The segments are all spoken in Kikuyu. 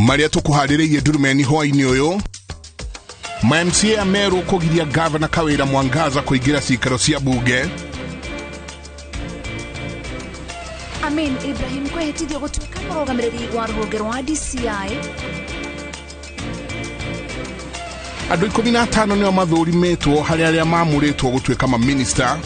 Marĩa tũkũharĩrĩirie ndurumeni hwainĩ ũyũ. Ma MCA Meru kũgiria gavana Kawira Mwangaza kũingĩra cikaro cia bunge. Amin Ibrahim kwĩhĩtithio gũtuĩka mũrũgamĩrĩri wa rũhonge rwa DCI. Andũ 15 nĩo mathũrimĩtwo harĩ arĩa mamũrĩtwo gũtuĩka maminista.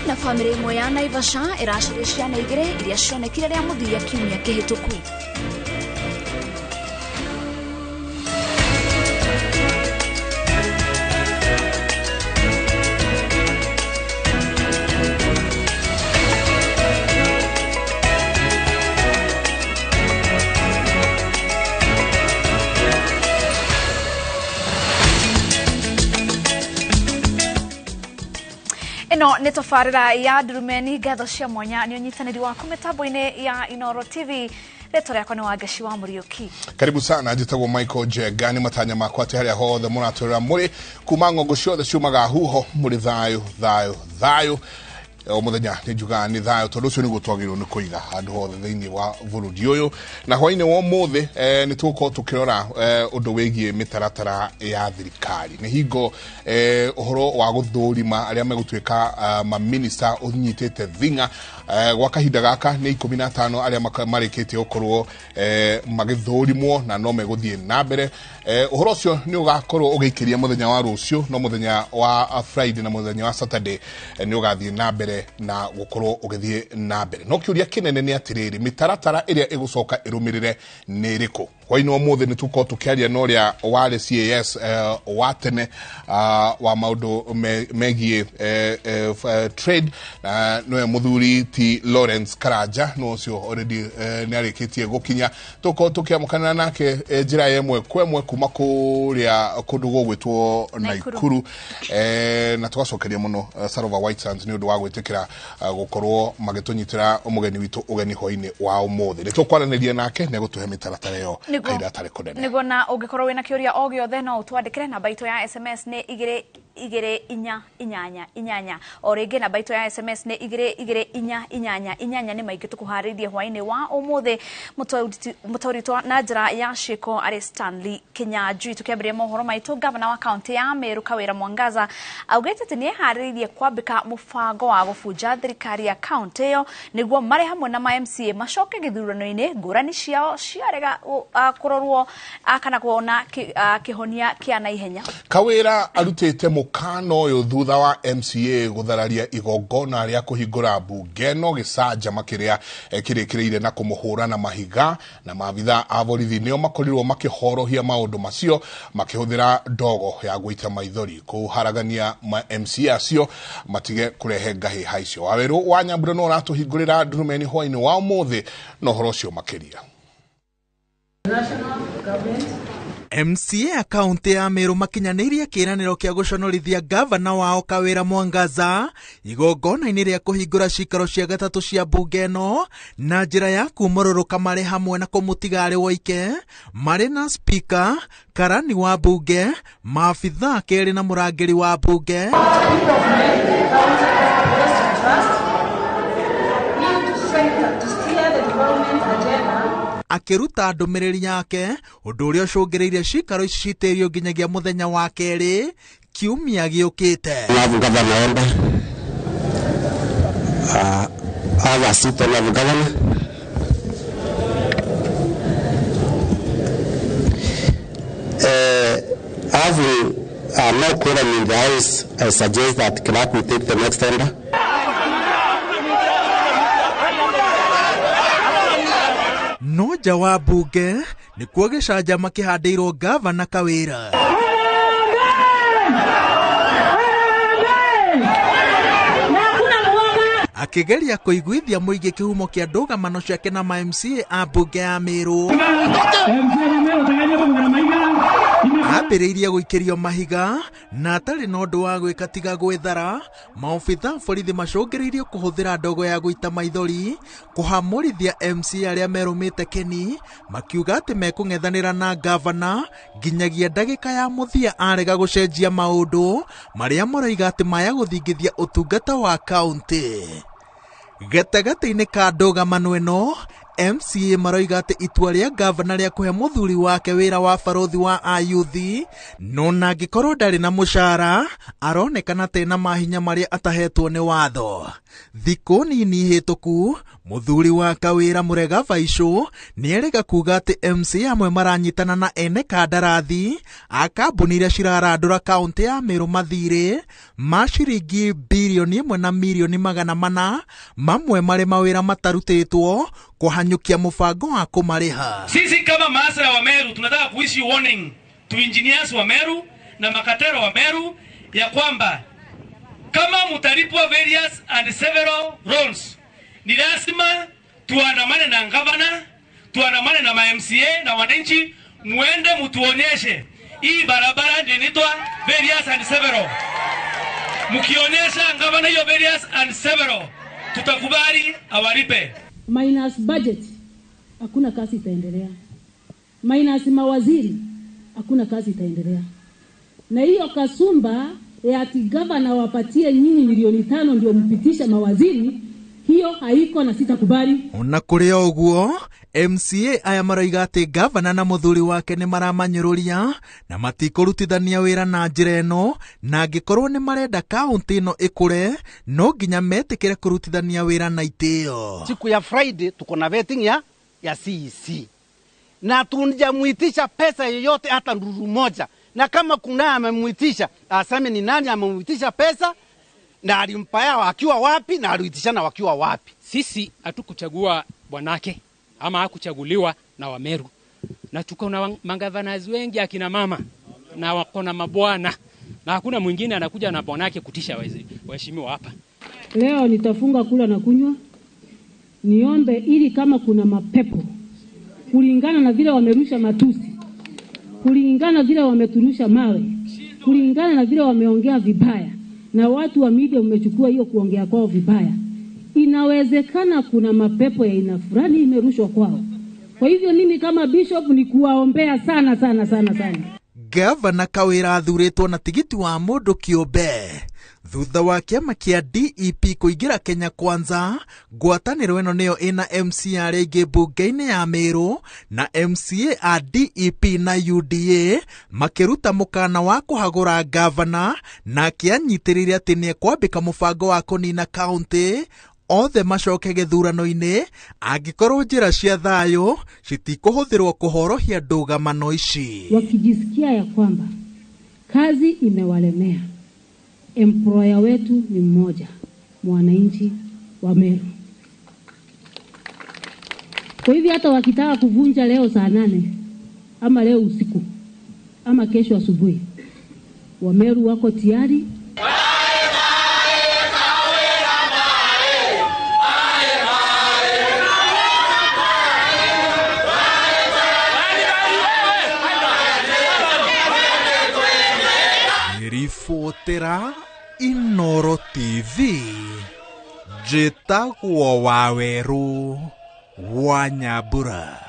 Na bamĩrĩ ĩmwe ya Naivasha ĩracaria ciana igĩrĩ iria cionekire rĩa mũthia kiumia kĩhĩtũku. Ĩno nĩ tabarĩra ya Ndurumeni, ngatho cia mwanya nĩ ũnyitanĩri waku mĩtambo-inĩ ya Inoro TV. Rĩtwa rĩakwa nĩ Wangeci wa Mũriũki. Karibu sana, njĩtagwo Michael Njenga. Nĩ matanya makwa atĩ harĩa hothe mũratũrĩra mũrĩ kuma ng'ongo ciothe ciumaga huho mũrĩ thayũ thayũ thayũ. O mũthenya nĩ njugaga nĩ thayũ, tondũ ũcio nĩguo twagĩrĩirwo nĩ kũiga handũ hothe thĩinĩ wa bũrũri ũyũ. Na hwainĩ wa ũmũthĩ nĩ tũgũkorwo tũkĩrora ũndũ wĩgiĩ mĩtaratara ya thirikari. Nĩ hingo ũhoro wa gũthũrima arĩa megũtuĩka maminista ũnyitĩte thing'a. Gwa kahinda gaka nĩ 15 arĩa marĩkĩtie gũkorwo magĩthũrimwo na no megũthiĩ na mbere. Ũhoro ũcio nĩ ũgakorwo ũgĩikĩria mũthenya wa rũciũ, no mũthenya wa Friday na mũthenya wa Saturday nĩ ũgathiĩ na mbere na gũkorwo ũgĩthiĩ na mbere. No kĩũria kĩnene nĩ atĩrĩrĩ, mĩtaratara ĩrĩa ĩgũcoka ĩrũmĩrĩre nĩ ĩrĩkũ? Hwainĩ wa ũmũthĩ nĩ tũgũkorwo tũkĩaria na ũrĩa warĩ CAS wa tene wa maũndũ megiĩ trade, nĩwe mũthuri ti Lawrence Karanja, nĩ ũcio already nĩ arĩkĩtie gũkinya. Tũgũkorwo tũkĩamũkanĩra nake njĩra ya ĩmwe kwa ĩmwe kuma kũrĩa kũndũ gũgwĩtwo Naikuru, na tũgacokeria mũno Sarova White Sands nĩ ũndũ wa gwĩtĩkĩra gũkorwo magĩtũnyitĩra mũgeni witũ ũgeni hwainĩ wa ũmũthĩ. Nĩ tũkwaranĩria nake nĩ egũtũhe mĩtaratara ĩyo kahinda gatarĩ kũnene. Nĩguo, na ũngĩkorwo wĩna kĩũria o gĩothe no ũtwandĩkĩre. Namba itũ ya SMS nĩ 2 2 4 8 8. O rĩngĩ namba itũ ya SMS nĩ 2 2 4 8 8. Nĩ maingĩ tũkũharĩirie hwainĩ wa ũmũthĩ. Mũtaũri na njĩra ya ciĩko arĩ Stanley Kinyanjui. Tũkĩambĩrĩria mohoro maitũ, gavana wa kaunti ya Meru Kawira Mwangaza augĩte atĩ nĩ eharĩrĩirie kwambĩka mũbango wa gũbunja thirikari ya kaunti ĩyo nĩguo marĩ hamwe na ma MCA macoke gĩthurano-inĩ ngũrani ciao ciarega kũrorwo kana kuona kĩhonia kĩa naihenya. Kawira arutĩte mũkana ũyũ thutha wa MCA gũthararia igongona rĩa kũhingũra mbunge no gĩcanjama kĩrĩa kĩrĩkĩrĩire na kũmũhũra na mahiga, na maabitha a borithi nĩo makorirwo makĩhorohia maũndũ macio makĩhũthĩra ndogo ya gũita maithori kũharagania ma MCA acio matige kũrehe ngahĩha icio. Wawerũ wa Nyambura no ũratũhingũrĩra ndurumeni hwainĩ wa ũmũthĩ na ũhoro ũcio makĩria. MCA a kaunti ya Meru makinyanĩirie kĩĩranĩro kĩa gũconorithia gavana wao Kawira Mwangaza igongona-inĩ rĩa kũhingũra cikaro cia gatatũ cia mbunge ĩno na njĩra ya kumũrũrũka marĩ hamwe na kũmũtiga arĩ woike, marĩ na spika, karani wa mbunge, maabithaa kerĩ na mũrangĩri wa mbunge. Akĩruta ndũmĩrĩri yake, ũndũ ũrĩa ũcũngĩrĩirie cikaro ici citĩrio nginyagia mũthenya wa kerĩ kiumia gĩũkĩte. Having no quorum in the house, I suggest that clerk will take the next tender. No nja wa mbunge nĩkuo gĩcanjama kĩhandĩirwo gavana Kawira. Akĩgeria kũiguithia mũingĩ kĩhumo kĩa ndũgamano ciake na ma MCA a mbunge ya Meru. Ambĩrĩirie gũikĩrio mahiga na atarĩ na ũndũ wa gwĩka tiga gwĩthara. Maobitha borithi macũngĩrĩirio kũhũthĩra ndogo ya gũita maithori kũhamũrithia MCA arĩa merũmĩte kĩni, makiuga atĩ mekũng'ethanĩra na gavana nginyagia ndagĩka ya mũthia arega gũcenjia maũndũ marĩa maroiga atĩ maya gũthingithia ũtungata wa kaunti. Gatagatĩ-inĩ ka ndũgamano ĩno, MCA maroiga atĩ itua rĩa gavana rĩa kũhe mũthuri wake wĩra wa barothi wa ayuthi no na angĩkorwo ndarĩ na mũcara aronekana tena mahinya marĩa atahetwo nĩ watho. Thikũ nini hĩtũku mũthuri wa Kawĩra Mũrega Vaicũ nĩerĩga kuga atĩ MCA amwe maranyitana na ene kandarathi a kambuni iria cirarandũra kaũntĩ ya Meru mathirĩ ma ciringi birioni 1 na mirioni 400 mamwe marĩ mawĩra matarutĩtwo kuhanyukia mubango wa kumariha. Sisi kama maasra wa Meru tunataka kuishi warning to engineers wa Meru na makatero wa Meru ya kwamba kama mutalipwa various and several loans, ni lazima tuandamane na gavana, tuandamane na ma MCA na wananchi, muende mutuonyeshe hii barabara ndio inaitwa various and several. Mkionyesha gavana hiyo various and several, tutakubali awalipe. Minus budget, hakuna kazi itaendelea. Minus mawaziri, hakuna kazi itaendelea. Na hiyo kasumba ya ati gavana wapatie nyinyi milioni 5 ndio mpitisha mawaziri, hiyo haiko na sitakubali. Ona kũrĩ o ũguo, MCA aya maroiga atĩ gavana na mũthuri wake nĩ maramanyũrũria na matikũrutithania wĩra na njĩra ĩno, na angĩkorwo nĩ marenda kaũntĩ ĩno ĩkũre no nginya metĩkĩre kũrutithania wĩra na itĩo. Siku ya Friday tuko na vetting ya CEC na tujamuitisha pesa yoyote hata nduru moja, na kama kuna amemuitisha aseme ni nani amemuitisha pesa na alimpa yao akiwa wapi na aliitishana wakiwa wapi. Sisi hatukuchagua bwanake ama hakuchaguliwa na Wameru, na tuko na magavana wengi akina mama na wako na mabwana, na hakuna mwingine anakuja na bwanake kutisha waheshimiwa hapa. Leo nitafunga kula na kunywa, niombe ili kama kuna mapepo kulingana na vile wamerusha matusi, kulingana vile wameturusha mawe, kulingana na vile wameongea vibaya, na watu wa media umechukua hiyo kuongea kwao vibaya, inawezekana kuna mapepo ya aina fulani imerushwa kwao. Kwa hivyo mimi kama bishop ni kuwaombea sana sana sana sana. Gavana Kawira athuritwo na tigiti wa mũndũ kĩũmbe thutha wa kĩama kĩa DEP kũingĩra Kenya Kwanza. Ngwatanĩro ĩno nĩyo ĩna MCA arĩa aingĩ mbunge-inĩ ya Meru na MCA a DEP na UDA makĩruta mũkana wa kũhagũra gavana, na akĩanyitĩrĩire atĩ nĩekwambĩka mũbango wa kũnina kaũntĩ othe macoke gĩthurano-inĩ angĩkorwo njĩra cia thayũ citikũhũthĩrwo kũhorohia ndũgamano ici. Wakijisikia ya kwamba kazi imewalemea, employer wetu ni mmoja, mwananchi wa Meru. Kwa hivyo hata wakitaka kuvunja leo saa 8 ama leo usiku ama kesho asubuhi, wa Meru wako tayari. Ribotera Inoro TV, njĩtagwo Wawerũ wa Nyambura.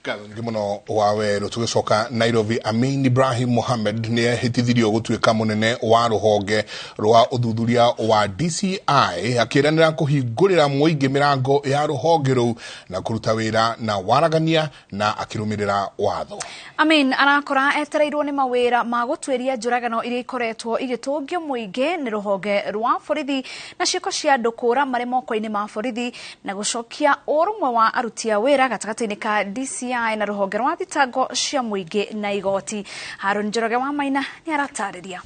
Ngatho nyingĩ mũno Wawerũ. Tũgĩcoka Nairobi, Amin Ibrahim Mohamed nĩ ehĩtithirio gũtuĩka mũnene wa rũhonge rwa ũthuthuria wa DCI, akĩranĩra kũhingũrĩra mũingĩ mĩrango ya rũhonge rũu na kũruta wĩra na waragania na akĩrũmĩrĩra watho. Amin arakora etereirwo nĩ mawĩra ma gũtuĩria njũragano iria ikoretwo igĩtũngio mũingĩ nĩ rũhonge rwa borithi na ciĩko cia andũ kũra marĩ moko-inĩ ma borithi na gũcokia ũrũmwe wa aruti a wĩra gatagatĩ-inĩ ka DCI na rũhonge rwa thitango cia mũingĩ na igoti. Harun Njoroge wa Maina nĩ aratarĩria.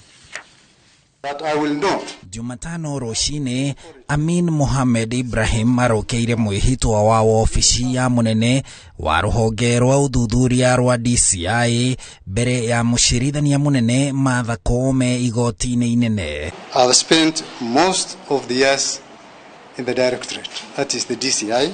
Jumatano rũcinĩ, Amin Mohamed Ibrahim arokeire mwĩhĩtwa wa wobici ya mũnene wa rũhonge rwa ũthuthuria rwa DCI mbere ya mũcirithania mũnene Martha Koome igoti-inĩ inene. I've spent most of the years in the directorate, that is the DCI,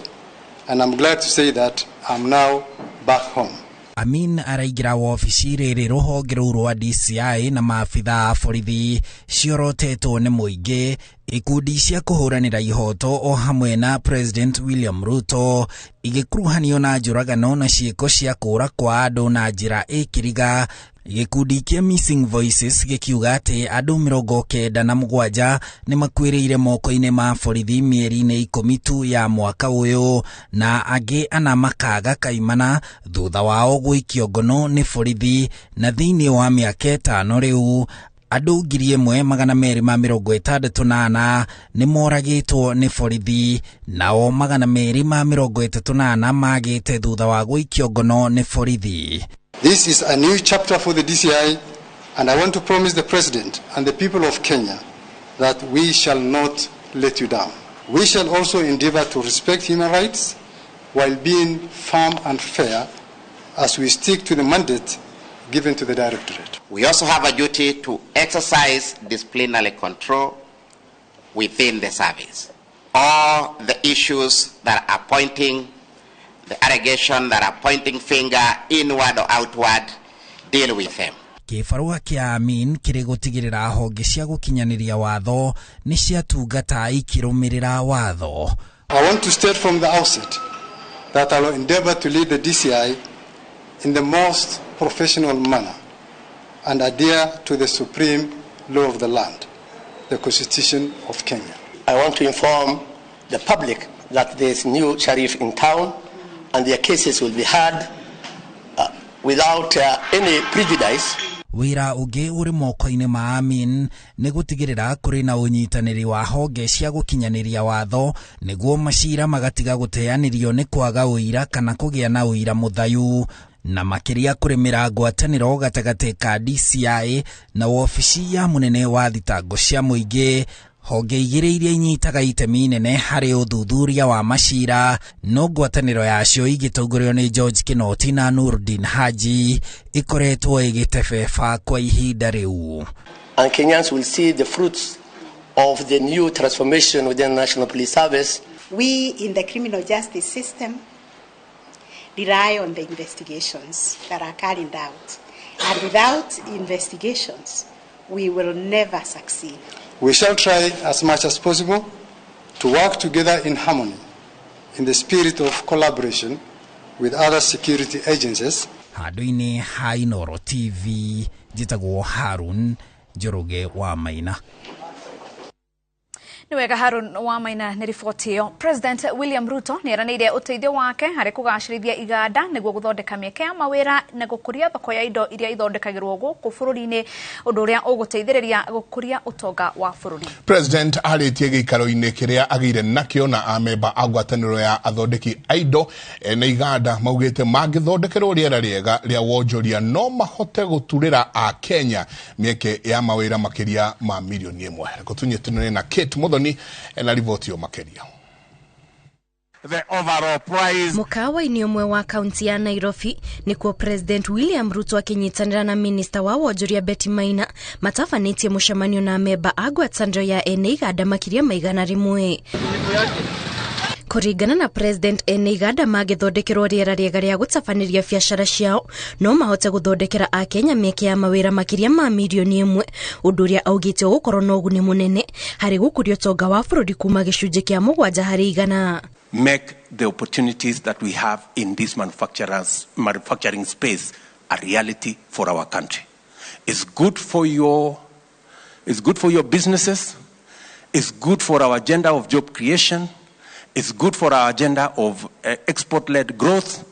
and I'm glad to say that I'm now back home. Amin araingĩra wobici rĩrĩ rũhonge rũu rwa DCI na maabitha a borithi ciorotetwo nĩ mũingĩ, ikundi cia kũhũranĩra ihoto o hamwe na President William Ruto igĩkuruhanio na njũragano na ciĩko cia kũũra kwa andũ na njĩra ĩkĩriga Gĩkundi kĩa Missing Voices gĩkiuga atĩ andũ 97 nĩ makuĩrĩire moko-inĩ ma borithi mĩeri-inĩ 10 tu ya mwaka ũyũ, na angĩ 4 makaga kaimana thutha wao gũikio ngono nĩ borithi, na thĩinĩ wa mĩaka 5 rĩu andũ 1264 nĩ moragĩtwo nĩ borithi, nao 234 magĩte thutha wa gũikio ngono nĩ borithi. This is a new chapter for the DCI, and I want to promise the President and the people of Kenya that we shall not let you down. We shall also endeavor to respect human rights while being firm and fair as we stick to the mandate given to the Directorate. We also have a duty to exercise disciplinary control within the service. All the issues that are pointing, the allegation that are pointing finger inward or outward, deal with them. Kĩbarũa kĩa Amin kĩrĩ gũtigĩrĩra honge cia gũkinyanĩria watho nĩ ciatungata ikĩrũmĩrĩra watho. I want to state from the outset that I will endeavor to lead the DCI in the most professional manner and adhere to the supreme law of the land, the Constitution of Kenya. I want to inform the public that there is new sheriff in town and their cases will be heard without any prejudice. Wĩra ũngĩ ũrĩ moko-inĩ ma Amin nĩ gũtigĩrĩra kũrĩ na ũnyitanĩri wa honge cia gũkinyanĩria watho nĩguo macira magatiga gũteanĩrio nĩ kwaga ũira kana kũgĩa na ũira mũthayu, na makĩria kũrĩmĩra ngwatanĩro gatagatĩ ka DCI na wobici ya mũnene wa thitango cia mũingĩ, honge igĩrĩ iria inyitaga itemi nene harĩ ũthuthuria wa macira, no ngwatanĩro yacio igĩtongorio nĩ George Kinoti na Nurdin Haji ikoretwo ĩgĩtebeba kwa ihinda rĩu. And Kenyans will see the fruits of the new transformation within the National Police Service. We in the criminal justice system rely on the investigations that are carried out. And without investigations, we will never succeed. We shall try as much as possible to work together in harmony, in the spirit of collaboration with other security agencies. Handũ-inĩ ha Inooro TV, njĩtagwo Harun Njoroge wa Maina. Nĩ wega Harun wa Maina nĩ riboti ĩyo. President William Ruto nĩ eranĩire ũteithio wake harĩ kũgacĩrithia iganda nĩguo gũthondeka mĩeke ya mawĩra na gũkũria thoko ya indo iria ithondekagĩrwo gũkũ bũrũri-inĩ, ũndũ ũrĩa ũgũteithĩrĩria gũkũria ũtonga wa bũrũri. President arĩtie gĩikaro-inĩ kĩrĩa agĩire nakĩo na amemba a ngwatanĩro ya athondeki a indo na iganda maugĩte mangĩthondekerwo rĩera rĩega rĩa wonjoria no mahote gũturĩra a Kenya mĩeke ya mawĩra makĩria ma milioni 1. Reke tũnyitanĩre na Kate Muthoni na riboti yo makeria. The overall price. Mukawa-inĩ ũmwe wa kaunti ya Nairobi nĩkuo President William Ruto akĩnyitanĩra na Minister wa wonjoria Betty Maina matabanĩtie mũcemanio na amemba a ngwatanĩro ya ene iganda makĩria ma 100. Kũringana na President, ene iganda mangĩthondekerwo rĩera rĩega rĩa gũtabanĩria biacara ciao no mahote gũthondekera akenya mĩeke ya mawĩra makĩria ma milioni 1, ũndũ ũrĩa augĩte ũgũkorwo na ũguni mũnene harĩ gũkũria ũtonga wa bũrũri kuma gĩcunjĩ kĩa 7 harĩ 100. Make the opportunities that we have in this manufacturing space a reality for our country. It's good for your businesses, it's good for our agenda of job creation, it's good for our agenda of export-led growth,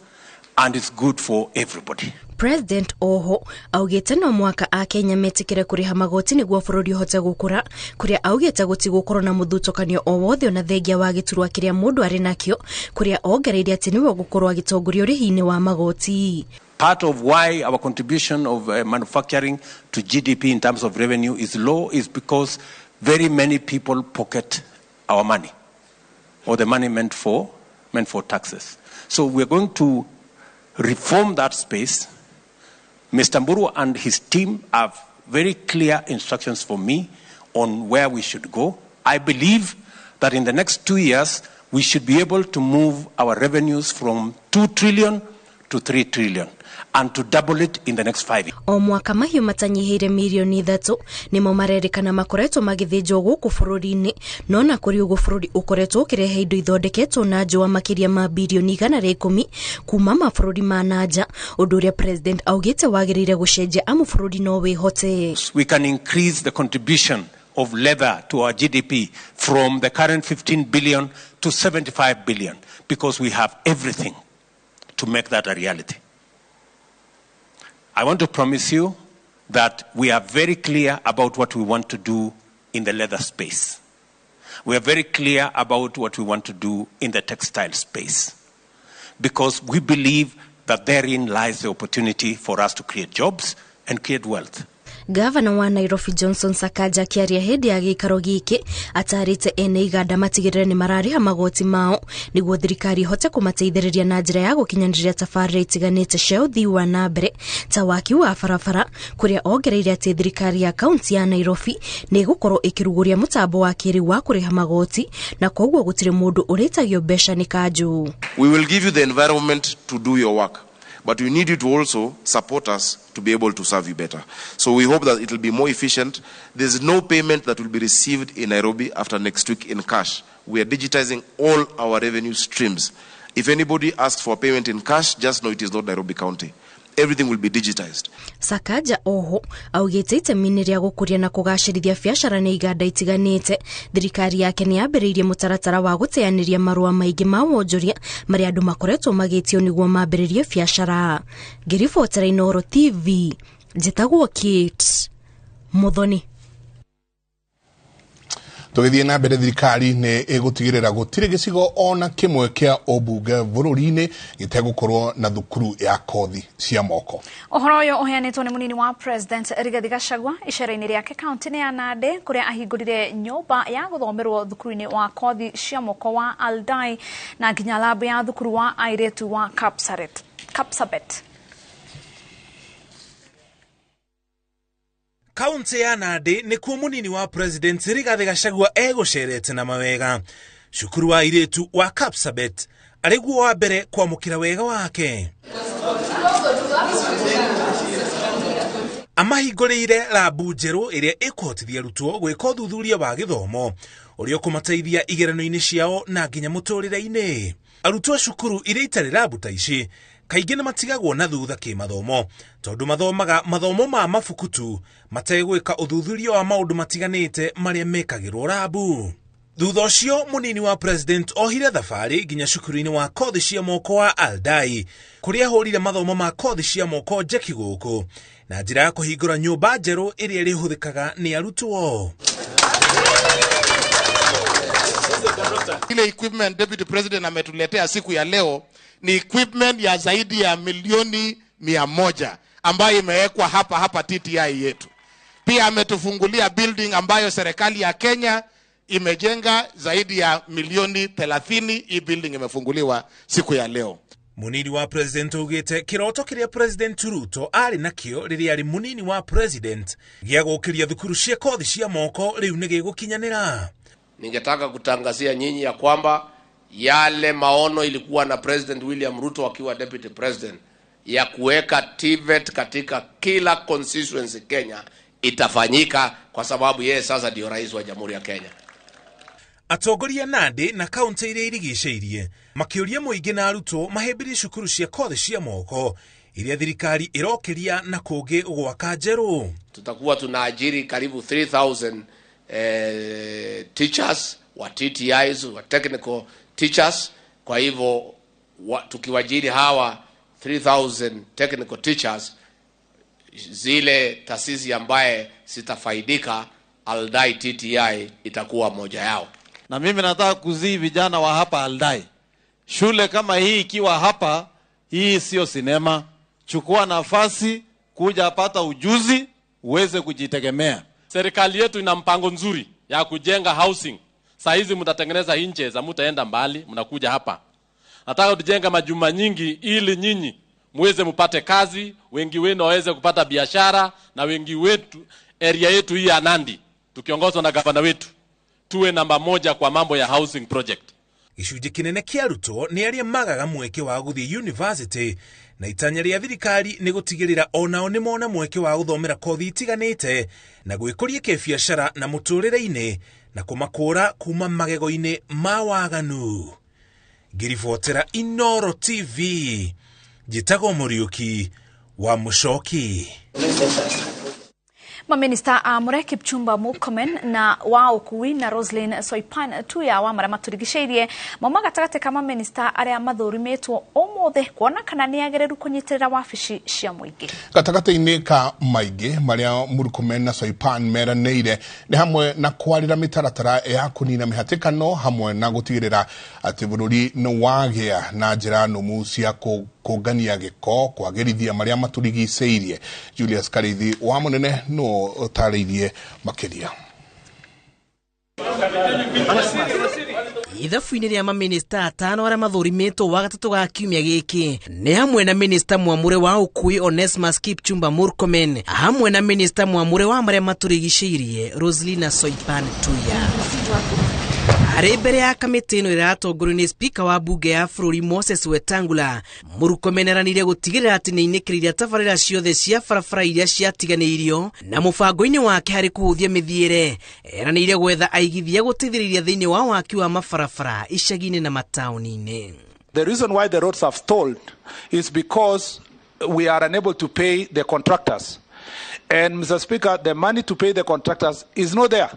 and it's good for everybody. President oho augĩte no mwaka akenya metĩkĩre kũrĩha magoti nĩguo bũrũri ũhote gũkũra, kũrĩa augĩte gũtigũkorwo na mũthutũkanio o wothe ona thengia wa gĩturwa kĩrĩa mũndũ arĩ nakĩo, kũrĩa ongereire atĩ nĩwe ũgũkorwo agĩtongoria ũrĩhi-inĩ wa magoti. Part of why our contribution of manufacturing to GDP in terms of revenue is low is because very many people pocket our money, or the money meant for taxes. So we're going to reform that space. Mr. Mburu and his team have very clear instructions for me on where we should go. I believe that in the next 2 years, we should be able to move our revenues from 2 trillion to 3 trillion and to double it in the next 5 years. O mwaka mahiũ matanyihĩire mirioni 3 nĩmo marerĩkana makoretwo magĩthĩnjwo gũkũ bũrũri-inĩ, no na kũrĩ ũguo bũrũri ũkoretwo ũkĩrehe indo ithondeketwo na njũa makĩria ma birioni 110 kuma mabũrũri ma nanja, ũndũ ũrĩa president augĩte wagĩrĩire gũcenjia amu bũrũri no wĩhote. We can increase the contribution of leather to our GDP from the current 15 billion to 75 billion because we have everything to make that a reality. I want to promise you that we are very clear about what we want to do in the leather space. We are very clear about what we want to do in the textile space because we believe that therein lies the opportunity for us to create jobs and create wealth. Gavana wa Nairobi Johnson Sakaja akĩaria hĩndĩ ya gĩikaro gĩkĩ atarĩte ene iganda matigĩrĩre nĩ mararĩha magoti mao nĩguo thirikari ihote kũmateithĩrĩria na njĩra ya gũkinyanĩria tabarĩra itiganĩte cia ũthii wa na mbere ta waki wa barabara, kũrĩa ongereire atĩ thirikari ya kaunti ya Nairobi nĩ ĩgũkorwo ĩkĩrugũria mũtambo wa kĩrĩu wa kũrĩha magoti na koguo gũtirĩ mũndũ ũrĩtagio mbeca nĩ kanjũ. We will give you the environment to do your work, but we need you to also support us to be able to serve you better. So we hope that it will be more efficient. There's no payment that will be received in Nairobi after next week in cash. We are digitizing all our revenue streams. If anybody asks for payment in cash, just know it is not Nairobi County. Everything will be digitized. Sakaja oho augĩte itemi-inĩ rĩa gũkũria na kũgacĩrithia biacara nĩ iganda itiganĩte, thirikari yake nĩ yambĩrĩirie mũtaratara wa gũteanĩria marũa maingĩ ma wonjoria marĩa andũ makoretwo magĩtio nĩguo mambĩrĩrie biacara. Ngĩribotera Inooro TV, njĩtagwo Kate Muthoni. Tũgĩthiĩ na mbere, thirikari nĩ ĩgũtigĩrĩra gũtirĩ gĩcigo ona kĩmwe kĩa ũmbunge bũrũri-inĩ gĩtegũkorwo na thukuru ya kothi cia moko. Ũhoro ũyũ ũheanĩtwo nĩ mũnini wa President Rigathi Gachagua icera-inĩ rĩake kaunti-inĩ ya Nandi kũrĩa ahingũrire nyũmba ya gũthomerwo thukuru-inĩ wa kothi cia moko wa Aldai na nginya labu ya thukuru wa airĩtu wa Kapsabet. Kaunti ya Nandi nĩkuo mũnini wa President Rigathi Gachagua egũcerete na mawega. Cukuru wa airĩtu wa Kapsabet arĩguo wa mbere kwamũkĩra wega wake. Amahingũrĩire rabu njerũ ĩrĩa ĩkũhotithia arutwo gwĩka ũthuthuria wa gĩthomo ũrĩa ũkũmateithia igeranio-inĩ ciao na nginya mũtũrĩre-inĩ. Arutwo a cukuru iria itarĩ rabu ta ici kaingĩ nĩ matigagwo na thutha kĩmathomo tondũ mathomaga mathomo ma mabuku tu mategwĩka ũthuthuria wa maũndũ matiganĩte marĩa mekagĩrwo rabu. Thutha ũcio mũnini wa President ohire thabarĩ nginya cukuru-inĩ wa kothi cia moko wa Aldai kũrĩa ahũrire mathomo ma kothi cia moko njeki gũkũ na njĩra ya kũhingũra nyũmba njerũ ĩrĩa ĩrĩhũthĩkaga nĩ arutwo. Ile equipment Deputy President ametuletea siku ya leo ni equipment ya zaidi ya milioni 100 ambayo imewekwa hapa hapa TTI yetu. Pia ametufungulia building ambayo serikali ya Kenya imejenga zaidi ya milioni 30. Hii building imefunguliwa siku ya leo. Munini wa President augĩte kĩroto kĩrĩa President Ruto arĩ nakĩo rĩrĩa arĩ munini wa President gĩa gũkĩria thukuru cia kothi cia moko rĩu nĩ gĩgũkinyanĩra. Ningetaka kutangazia nyinyi ya kwamba yale maono ilikuwa na President William Ruto akiwa Deputy President ya kuweka TVET katika kila constituency Kenya itafanyika kwa sababu yeye sasa ndio rais wa Jamhuri ya Kenya. Atongoria Nandi na kaunti iria irigicĩirie makĩũria mũingĩ na arutwo mahĩmbĩrie cukuru cia kothi cia moko iria thirikari ĩrokĩria na kũngĩ gwaka njerũ. Tutakuwa tunaajiri karibu 3000 teachers wa TTIs, wa technical teachers. Kwa hivyo tukiwajiri hawa 3000 technical teachers, zile taasisi ambaye sitafaidika, Aldai TTI itakuwa moja yao. Na mimi nataka kuzii vijana wa hapa Aldai, shule kama hii ikiwa hapa, hii sio sinema. Chukua nafasi kuja pata ujuzi uweze kujitegemea. Serikali yetu ina mpango nzuri ya kujenga housing. Saa hizi mtatengeneza nje za mtaenda mbali, mnakuja hapa. Nataka tujenga majumba nyingi ili nyinyi muweze mpate kazi, wengi wenu waweze kupata biashara, na wengi wetu area yetu hii ya Nandi tukiongozwa na gavana wetu tuwe namba 1 kwa mambo ya housing project. Gĩcunjĩ kĩnene kĩa arutwo nĩ arĩa magaga mweke wa gũthiĩ yunivasĩtĩ, na itanya rĩa thirikari nĩ gũtigĩrĩra onao nĩ mona mweke wa gũthomera kothi itiganĩte na gwĩkũria kĩbiacara na mũtũrĩre-inĩ na kũmakũra kuma magego-inĩ ma waganu. Ngĩribotera Inooro TV, njĩtagwo Mũriũki wa Mũcoki. Maminista amure Kipchumba Murkomen na wa ũkui na Roslyn Soipan Tuya wa marĩa matũrigicĩirie mauma gatagatĩ ka maminista arĩa mathũrimĩtwo ũmũthĩ kuona kana nĩ agĩrĩru kũnyitĩrĩra wabici cia mũingĩ. Gatagatĩ-inĩ ka maingĩ marĩa Murkomen na Soipan meranĩire nĩ hamwe na kwarĩra mĩtaratara ya kũnina mĩhatĩkano hamwe na gũtigĩrĩra atĩ bũrũri nĩ wagĩa na njĩra nũmu cia kũngania gĩko, kwagĩrithia marĩa matũrigicĩirie. Julius Karithi wa Mũnene no ũtarĩirie makĩria. Ithabu-inĩ rĩa maminista atano arĩa mathũrimĩtwo wa gatatũ ga kiumia gĩkĩ nĩ hamwe na minista mwamũre wa ũkui Onesmus Kipchumba Murkomen hamwe na minista mwamũre wa marĩa matũrigicĩirie Roselina Soipan Tuya. Harĩ mbere ya kamĩtĩ ĩno ĩratongorio nĩ spika wa bunge ya bũrũri Moses Wetangula, Murkomen eranĩire gũtigĩrĩra atĩ nĩainĩkĩrĩirie tabarĩra ciothe cia barabara iria ciatiganĩirio na mũbango-inĩ wake harĩ kũhũthia mĩthiĩre. Eranĩire gwetha aigithia gũteithĩrĩria thĩinĩ wa waki wa mabarabara icagi-inĩ na mataũni-inĩ. The reason why the roads have stalled is because we are unable to pay the contractors. And Mr. Speaker, the money to pay the contractors is not there.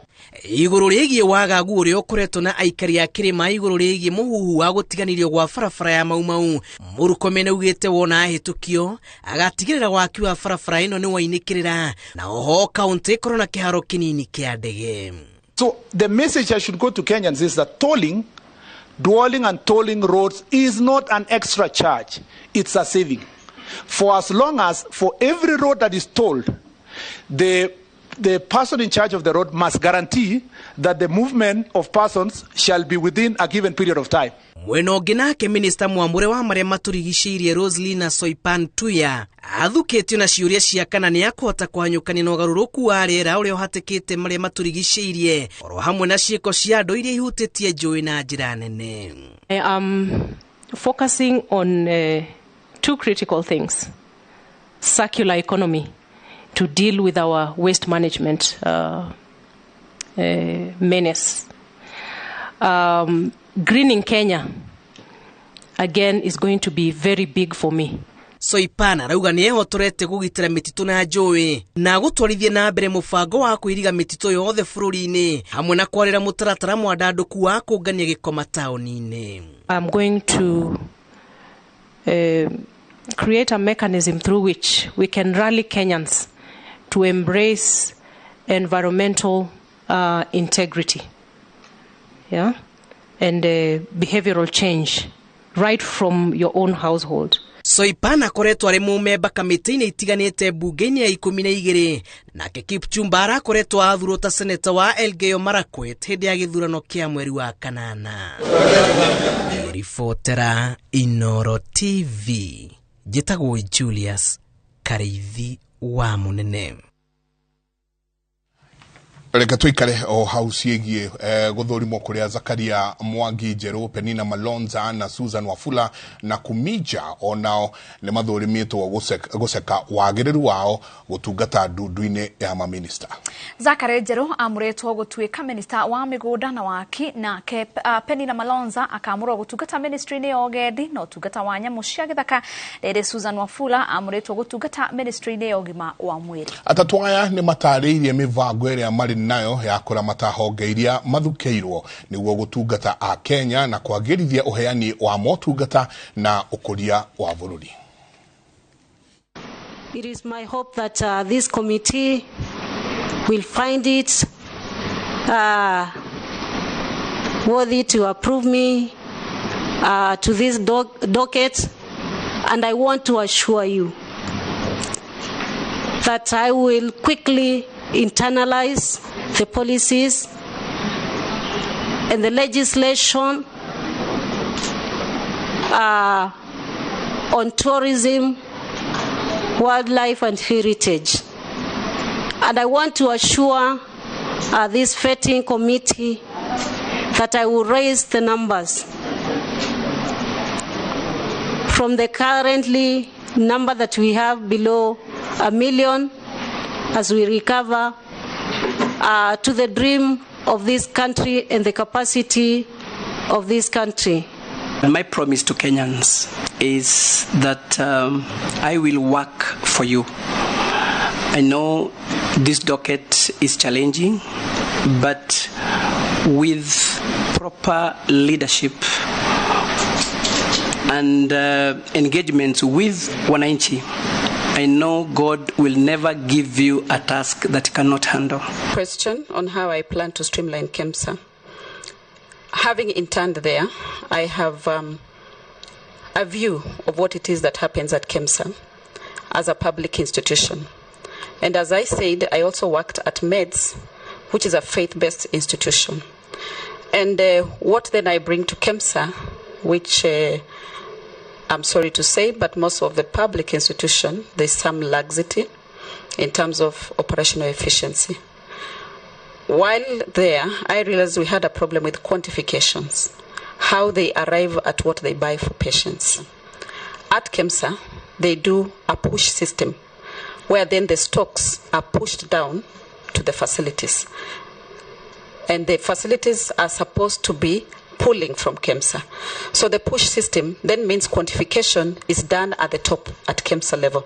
Igũrũ rĩgiĩ wagagu ũrĩa ũkoretwo na aikari a kĩrĩma igũrũ rĩgiĩ mũhuhu wa gũtiganĩrio gwa barabara ya Mau Mau, Murkomen augĩte wona ahĩtũkio agatigĩrĩra waki wa barabara ĩno nĩ wainĩkĩrĩra na oho kaũntĩ ĩkorwo na kĩharo kĩnini kĩa ndege. So the message I should go to Kenyans is that tolling, dwelling and tolling roads is not an extra charge, it's a saving. For as long as for every road that is tolled, the person in charge of the road must guarantee that the movement of persons shall be within a given period of time. Mwena ũngĩ nake minista mwamũre wa marĩa matũrigicĩirie Roselina Soipan Tuya athukĩtio na ciũria cia kana nĩ akũhota kũhanyũkania na ũgarũrũku wa rĩera ũrĩa ũhatĩkĩte marĩa matũrigicĩirie oro hamwe na ciĩko cia andũ iria ihutĩtie njũĩ na njĩra nene. I am focusing on two critical things: circular economy to deal with our waste management menace. Greening Kenya, again, is going to be very big for me. Soipan arauga nĩ ehotorete kũgitĩra mĩtitũ na njũĩ na gũtwarithia na mbere mũbango wa kũiriga mĩtitũ yothe bũrũri-inĩ hamwe na kwarĩra mũtaratara mwandandũku wa kũngania gĩko mataũni-inĩ. I'm going to create a mechanism through which we can rally Kenyans to embrace environmental integrity, yeah, and behavioral change right from your own household. Soipan akoretwo arĩ mũmemba kamĩtĩ-inĩ itiganĩte mbunge-inĩ ya 12 nake Kipchumba arakoretwo athurwo ta seneta wa Elgeyo Marakwet hĩndĩ ya gĩthurano kĩa mweri wa kanana. Ribotera Inooro TV, njĩtagwo Julius Kariithi wa Mũnene. Reke tuikare o hau ciĩgiĩ gũthũrimwo kũrĩa Zakaria Mwangi Njerũ, Penina Malonza na Susan Wafula na Kumija onao nĩ mathũrimĩtwo gũceka wagĩrĩru wao gũtungata ndundu-inĩ ya maminista. Zakaria Njerũ amũrĩtwo gũtuĩka minista wa mĩgũnda na waki, nake Penina Malonza akamũrwo gũtungata ministry-inĩ ya ũgendi na ũtungata wa nyamũ cia gĩthaka, rĩrĩ Susan Wafula amũrĩtwo gũtungata ministry-inĩ ya ũgima wa mwĩrĩ. Atatũ aya nĩ matarĩirie mĩbango ĩrĩa marĩ nayo ya kũramata honge iria mathukĩirwo nĩguo gũtungata a Kenya na kwagĩrithia ũheani wa motungata na ũkũria wa bũrũri. It is my hope that this committee will find it worthy to approve me to this docket, and I want to assure you that I will quickly internalize the policies and the legislation on tourism, wildlife and heritage. And I want to assure this vetting committee that I will raise the numbers From the currently number that we have below 1 million, as we recover to the dream of this country and the capacity of this country. My promise to Kenyans is that I will work for you. I know this docket is challenging, but with proper leadership and engagement with wananchi, I know God will never give you a task that you cannot handle. Question on how I plan to streamline KEMSA. Having interned there, I have a view of what it is that happens at KEMSA as a public institution. And as I said, I also worked at MEDS, which is a faith-based institution. And what then I bring to KEMSA, which I'm sorry to say, but most of the public institution, there's some laxity in terms of operational efficiency. While there, I realized we had a problem with quantifications, how they arrive at what they buy for patients. At KEMSA, they do a push system, where then the stocks are pushed down to the facilities. And the facilities are supposed to be pulling from KEMSA. So the push system then means quantification is done at the top, at KEMSA level.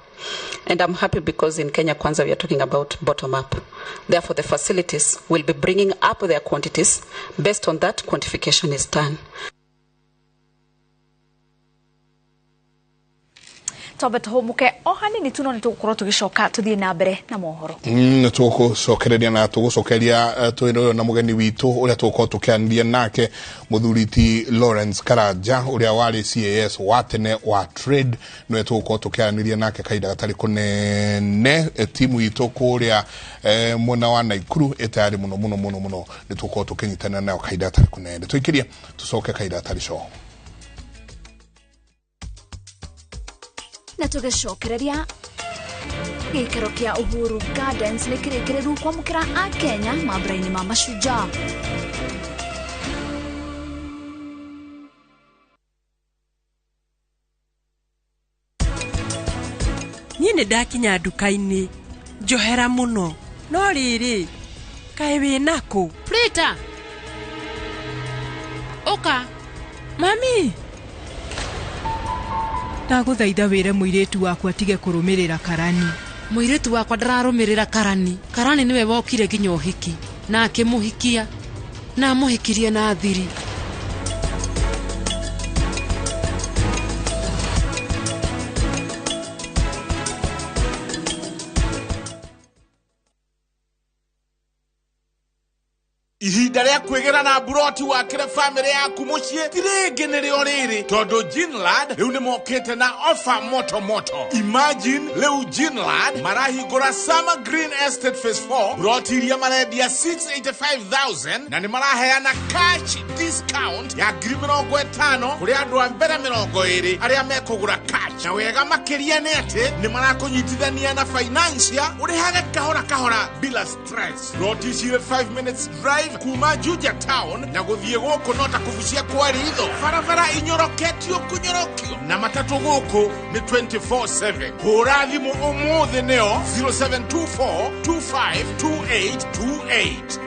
And I'm happy because in Kenya Kwanza we are talking about bottom up. Therefore the facilities will be bringing up their quantities based on that quantification is done. Twambe tũhũmũke o hanini tu no nĩ tũgũkorwo tũgĩcoka tũthiĩ na mbere na mohoro. Nĩ tũgũcokereria na tũgũcokeria twĩna ũyũ na mũgeni witũ ũrĩa tũgũkorwo tũkĩaranĩria nake mũthuri ti Lawrence Karanja ũrĩa warĩ CAS wa tene wa trade, nĩwe tũgũkorwo tũkĩaranĩria nake kahinda gatarĩ kũnene. Timu itũ kũrĩa mwena wa Naikuru ĩtayarĩ mũno mũno mũno mũno, nĩ tũgũkorwo tũkĩnyitanĩra nayo kahinda gatarĩ kũnene. Tũikĩrie tũcoke kahinda gatarĩ coho. Na tũgĩcokereria gĩikaro kĩa Uhuru Gardens nĩ kĩrĩkĩrĩru kwamũkĩra Akenya mambura-inĩ ma Mashujaa. Niĩ nĩ ndakinya nduka-inĩ njohera mũno, no rĩrĩ kaĩ wĩnakũ? Prita, ũka. Mami, ndagũthaitha wĩre mũirĩtu wakwa atige kũrũmĩrĩra karani. Mũirĩtu wakwa ndararũmĩrĩra karani. Karani nĩwe wokire nginya ũhiki na akĩmũhikia na amũhikirie na thiri. Ihinda rĩa kwĩgĩra na mburoti wakĩre famĩlĩ yaku mũciĩ ti rĩngĩ nĩrĩo rĩrĩ, tondũ Ginland rĩu nĩmokĩte na offer moto moto. Imagine rĩu Ginland marahingũra Summer Green Estate Phase 4 mburoti iria marendia 685,000 na nĩmaraheana cash discount ya 50,000 kũrĩ andũ a mbere 20 arĩa mekũgũra cash. Na wega makĩria nĩ atĩ nĩmarakũnyitithania na financier ũrĩhage kahora kahora bila stress. Mburoti cirĩ 5 minutes drive kuma Juja town na gũthiĩ gũkũ no ta kũbucia kwa ritho, barabara inyoroketio kũnyorokio na matatũ gũkũ nĩ 24/7. Hũra thimũ ũmũthĩ nĩo 0724 252828.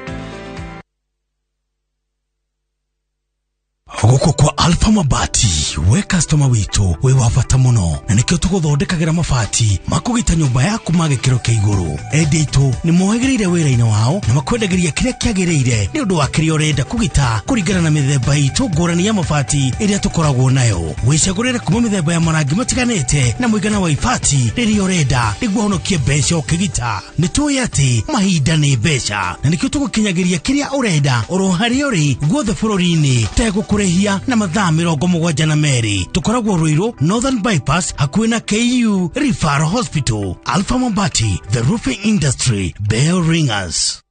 Gũkũ kwa Alpha Mabati, we customer witũ wĩ wa bata mũno, na nĩkĩo tũgũthondekagĩra mabati makũgita nyũmba yaku ma gĩkĩro kĩa igũrũ. Endia aitũ nĩ mohĩgĩrĩire wĩra-inĩ wao na makwendagĩria kĩrĩa kĩagĩrĩire nĩ ũndũ wa kĩrĩa ũrenda kũgita kũringana na mĩthemba itũ ngũrani ya mabati ĩrĩa tũkoragwo nayo. Wĩcagũrĩre kuma mĩthemba ya marangi matiganĩte na mũigana wa ibati rĩrĩa ũrenda nĩguo ũhonokie mbeca ũkĩgita. Nĩ tũĩ atĩ mahinda nĩ mbeca na nĩkĩo tũgũkinyagĩria kĩrĩa ũrenda oro harĩa ũrĩ guothe bũrũri-inĩ tegũkũrĩhia na mathaa 72. Tũkoragwo Ruiru Northern Bypass hakuhĩ na KU Referral Hospital. Alpha Mabati, the roofing industry bell ringers.